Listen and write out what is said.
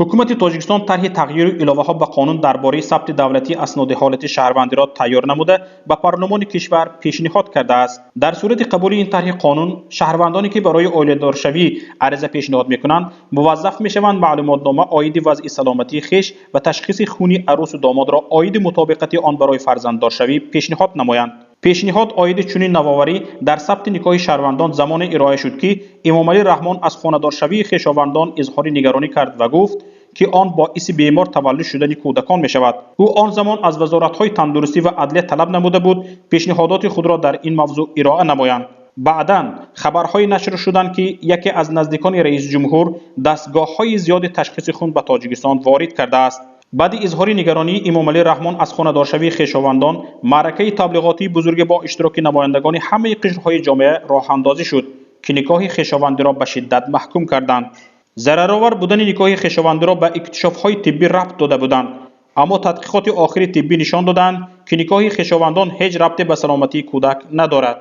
Ҳукумати Тоҷикистон тарҳи тағйиру иловаҳо ба қонун дар бораи сабти давлатии асноди ҳолати шаҳрвандиро тайёр намуда, ба парлумони кишвар пешниҳод кардааст. Дар сурати қабули ин тарҳи қонун, шаҳрвандоне, ки барои оиладоршавӣ ариза пешниҳод мекунанд, муваззаф мешаванд маълумотнома оиди вазъи саломатии хеш ва ташхиси хуни арӯсу домодро оиди мутобиқати он барои фарзанддоршавӣ пешниҳод намоянд. Пешниҳод оиди чунин навоварӣ дар сабти никоҳи шаҳрвандон замоне ироа шуд, ки Эмомалӣ Раҳмон аз хонадоршавии хешовандон изҳори нигаронӣ кард ва гуфт, ки он боиси бемор таваллуд шудани кӯдакон мешавад. Ӯ он замон аз вазоратҳои тандурустӣ ва адлия талаб намуда буд, пешниҳодоти худро дар ин мавзӯъ ироа намоянд. Баъдан хабарҳое нашр шуданд, ки яке аз наздикони раисҷумҳур дастгоҳҳои зиёди ташхиси хун ба Тоҷикистон ворид кардааст. Баъди изҳори нигаронии Эмомалӣ Раҳмон аз хонадоршавии хешовандон, маъракаи таблиғотии бузурге бо иштироки намояндагони ҳамаи қишрҳои ҷомеа роҳандозӣ шуд, ки никоҳи хешовандиро ба шиддат маҳкум карданд. Зараровар будани никоҳи хешовандиро ба иктишофҳои тиббӣ рабт дода буданд, аммо тадқиқоти охири тиббӣ нишон доданд, ки никоҳи хешовандон ҳеҷ рабте ба саломатии кӯдак надорад.